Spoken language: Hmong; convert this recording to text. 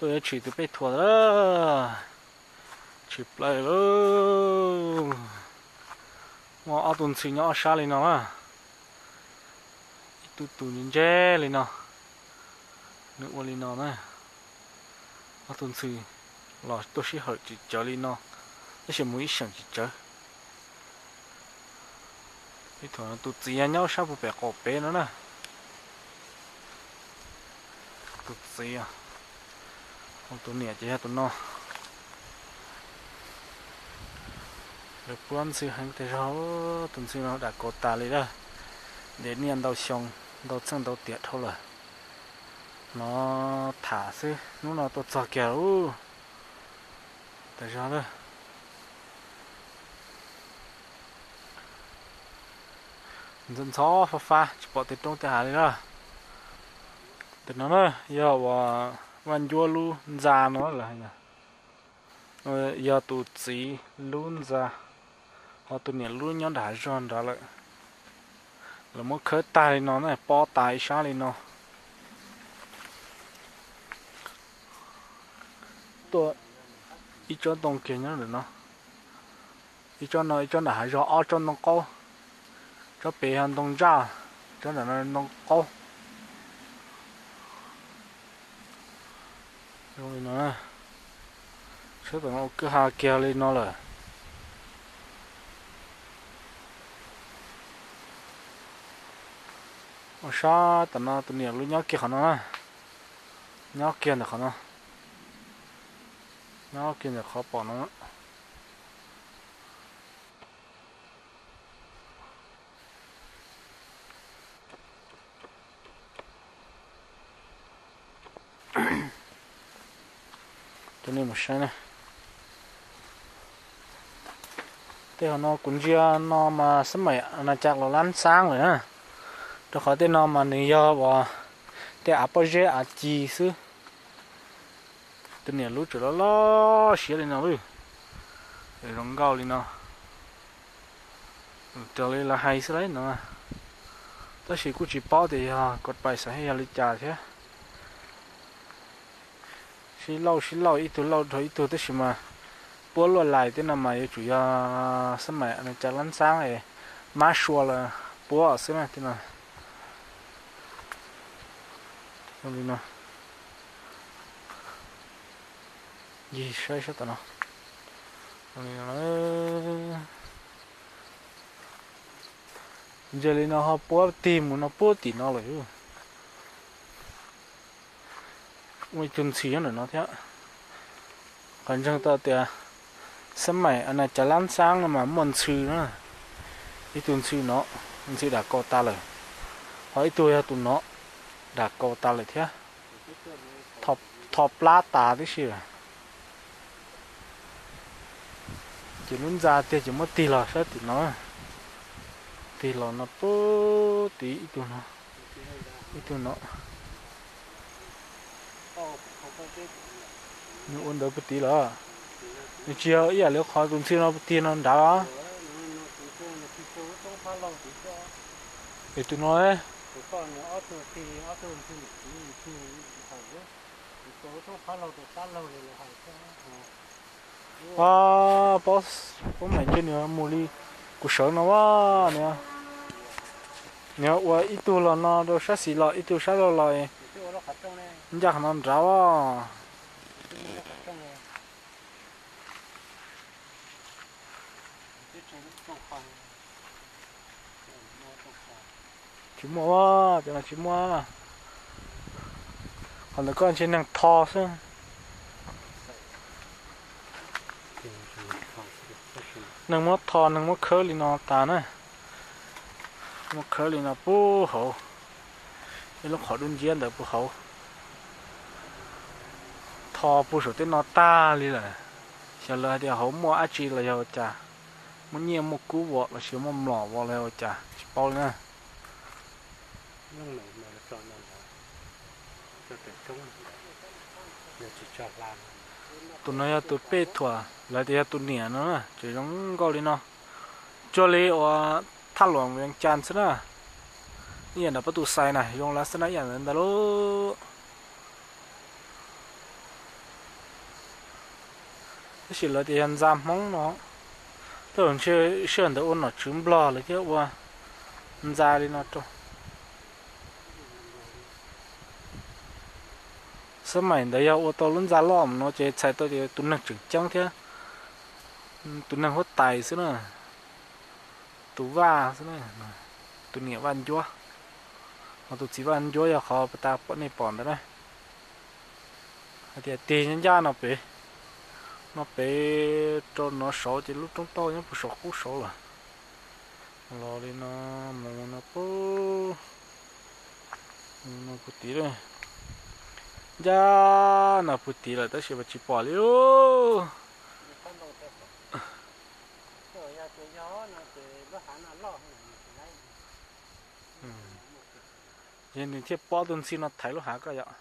Tshwm tus peb thuam lawm, tshwm plaws lawm. Muaj ob tug ntxhw nyob ob sab li no na. Ib tug tus ntse ntse li no, nws ua li no na. Ob tug ntxhw los tuaj sij hawm tsis tsawg li no, tab sis mus ib xeem tsis tsawg. Ib tug tus txiv nyob sab puag pem qaum pem no na. Tus txiv, tus niam ces yog tus no. Lawv puab ntxhw heev tas zog, tus ntxhw no dam kaus tas li lawm. Ntev niaj ntau xyoo, ntau txheej ntau tiam dhau lawm. No tham xwb, hnub no tuaj txog kiag lawm. Tas zog lawm. Ntxhov ntxhov fab fab tsis pom tej roob tej hav li na. Tus no na yog uas Vaj Ncuab lub ntxa no lawm. Yog tus txiv lub ntxa, ho tus niam lub nyob nram hav zog nrad lawm. Lawv muab khawb tag li no na, pob tas ib sab li no. Tuaj ib tsob ntoo kiag nyob ntawm no. Ib tsob no, ib tsob nram hav zog, ob tsob ntoo qaub. Tsob pem yog ntoo ntsaj, tsob ntawm no ntoo qaub. Zoo li no, sab tom no kwj ha kiag li no lawm. Ua sab tom no tus niam lub nyob kiag qhov no na, nyob kiag ntawm qhov no, nyob kiag ntawm qhov pom no. Coj nej mus saib na. Tej hauv no kuv ntsia no mas xab maim nas cas los lab xaab lawm na, rau qhov tej no mas nws yog uas tej av pob zeb av ci xwb. Tus niam lub tseem loj loj siab li no lawm, zoo nkauj li no. Raws li lawv hais xwb lauj no, tab sis kuj tsis paub tias yog koj pais xav yog li cas thiab. Sib lauj sib lauj, ib tug lauj dhau ib tug, tab sis mas puab luaj lais tej no mas yuav tsum yog xab maim nas cas lab xaab es mab sua los puab xwb na tej no. Zoo li no, yig saib sab tom no. Ntsia li no ho puab tig mus no puab tim no lawm. Ua ib tug ntxhw nyob ntawm no thiab. Qhov ntseeg tau tias xab maim nas cas lab xaab no mas muaj ntxhw na. Ib tug ntxhw no, ntxhw dam kaus tas lawm, ho ib tug yog tus no dam kaus tas lawm thiab, tho plab tas tib si lawm. Ces lub ntxa tiag ces muab tig los sab tim no, tig los no puag tim ib tug no, ib tug no. Nws ua ntawd puag tim lawm, nws tsis yog ib yam li qhov tus ntxhw no puag tim no nrad los. Es tus no, a, paub, paub meem ntshe nws mus li kuv sawv no a, nws ua ib tug los no rau sab xis los ib tug sab laug los, ncaj qhov no nrad a. Tsis muaj, cov no tsis muaj. Qhov ntawd koj ntshe neeg tho xwb. Neeg muab tho, neeg muab khawb li no tas na. Muab khawb li no puag hauv, ib lub qhov dub nciab ntawd puag hauv. Tho puag saum tej no tag li lawm. Xyov lawv hais tias hauv muaj dab tsi los yog ua cas, muaj nyiaj muaj kub vom los sis muaj mlom vom los yog ua cas tsis paub li na. Tus no yog tus pej thuam, lawv tias yog tus niam no na, tseem zoo nkauj li no. Cuag li uas thaj luam Vees Cas xwb na. Ib yam nram pob tw xais na, zoo lawv xwb na, ib yam ntawd ntag lauj. Tab sis lawv tias yog ntxa Hmoob no, tej zaum ntshe sij hawm ntawd ua nom tswv Nplog lawv thiaj ua ntxa li no rau. Xab maim ntawd yog ua tau lub ntxa loj mus no ces txhais tau tias tus neeg tseem ceeb thiab tus neeg huab tais xwb na, tus vaj xwb na, tus niam vaj ncuab, ho tus txiv vaj ncuab yog qhov pas tas pom nej pom ntawd na. Hais tias tig ncaj ncaj no pem, no pem rau no saud ces lub roob tauj nyob puag saum qub saud lawm. Los li no mus no pub, no puag tid lawm, ncaj no puag tid lawm tab sis mas tsis pom li. Yog nws thiaj pob tus ntxhi no thaiv lub hav koj yom.